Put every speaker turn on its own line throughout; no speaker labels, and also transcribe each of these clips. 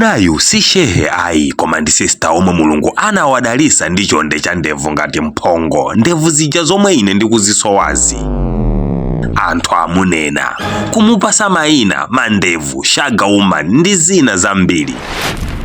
Mukumuonayu si shehe ayi, koma ndi sister omwe Mulungu anawadalisa ndi chonde cha ndevu ngati mphongo, ndevu zija zomwe ine ndikuzisowazi. Anthu amunena, kumupasa mayina mandevu, shaga woman ndi zina zambiri,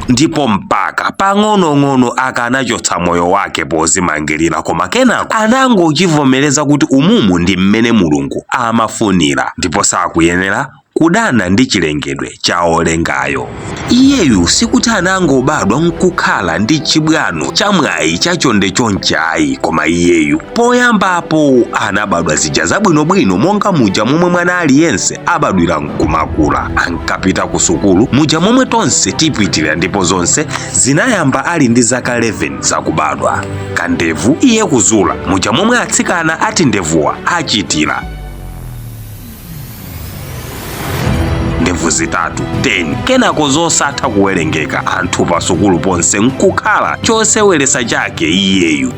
ndipo mpaka pang'onong'ono akanachotsa moyo wake pozimangirira, koma kenako anangochivomereza kuti umumu ndi mmene Mulungu amafunira ndipo sakuyenera kudana ndi chilengedwe cha olengayo. Iyeyu sikuti anangobadwa nkukhala ndi chibwano cha mwayi cha chonde chonchi ayi, koma iyeyu poyambapo anabadwa zija zabwinobwino monga muja momwe mwana aliyense abadwira nkumakula. Ankapita ku sukulu muja momwe tonse tipitira, ndipo zonse zinayamba ali ndi zaka 11 zakubadwa. Kandevu iye kuzula muja momwe atsikana ati ndevuwa achitira, ndevu zitatu 10 kenako zosatha kuwerengeka. Anthu pa sukulu ponse nkukhala choseweresa chake iyeyu.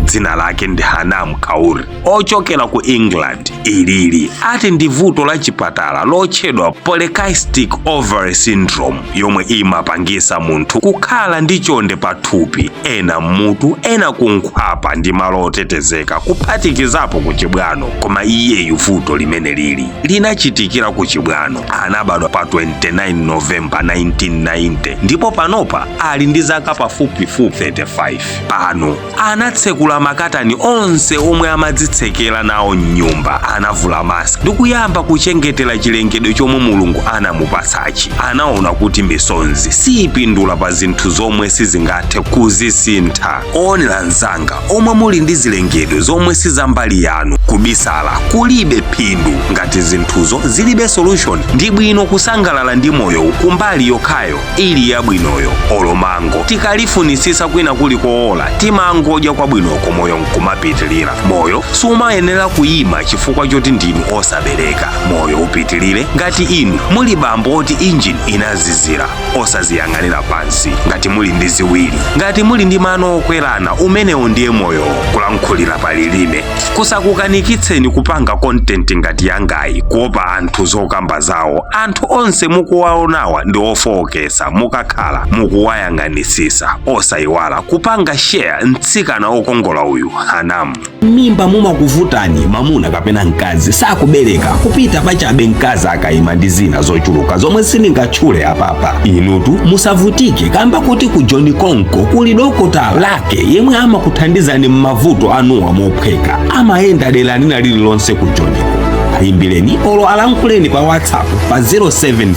Dzina lake ndi Hanam Kaur, ochokera ku England. Ilili ati ndi vuto la chipatala lotchedwa polycystic ovary syndrome, yomwe imapangisa munthu kukhala ndi chonde pa thupi, ena mmutu, ena kunkhwapa ndi malo otetezeka, kuphatikizapo ku chibwano. Koma iyeyu vuto limene lili linachitikira ku chibwano. Anabadwa pa 29 Novemba 1990 ndipo panopa ali ndi zaka pafupifupi 35. Pano anatsekula makatani onse omwe amadzitsekera nawo mnyumba, anavula mask ndi kuyamba kuchengetera chilengedwe chomwe Mulungu anamupatsachi. Anaona kuti misonzi siyipindula pa zinthu zomwe sizingathe kuzisintha. Oonera mzanga omwe muli ndi zilengedwe zomwe si za mbali yanu, kubisala kulibe phindu ngati zinthuzo zilibe solution. Ndi bwino kusangalala ndi moyo kumbali yokhayo ili yabwinoyo. Olomango tikalifunisisa kwina kuli koola, timangodya kwabwinoko, moyo nkumapitilira. Moyo sumayenera kuyima chifukwa choti ndinu osabereka. Moyo upitilire ngati inu muli bambo oti injini inazizira, osaziyang'anira pansi. Ngati muli ndi ziwiri, ngati muli ndi mano okwerana, umenewo ndiye moyowo. Kulankhulira palilime kusakukanikitseni kupanga content ngati yangayi, kuopa anthu zokamba zawo. Anthu onse mukuwaonawa ndi ofowokesa mukakhala mukuwayang'anisisa. Osayiwala kupanga share mtsikana okongola uyu Hanam.
Mimba mumakuvutani, mamuna kapena mkazi sakubereka, kupita pachabe mkazi akayima ndi zina zochuluka zomwe sindingatchule apapa. Inutu musavutike kamba kuti ku John Konko kuli dokotala lake yemwe amakuthandizani m'mavuto anuwa mophweka. Amayenda dera lina lililonse ku Johniko. Ayimbireni olo alankhuleni pa WhatsApp pa 074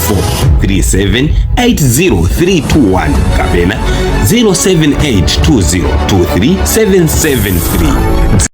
37 80321 kapena 078 2023 773.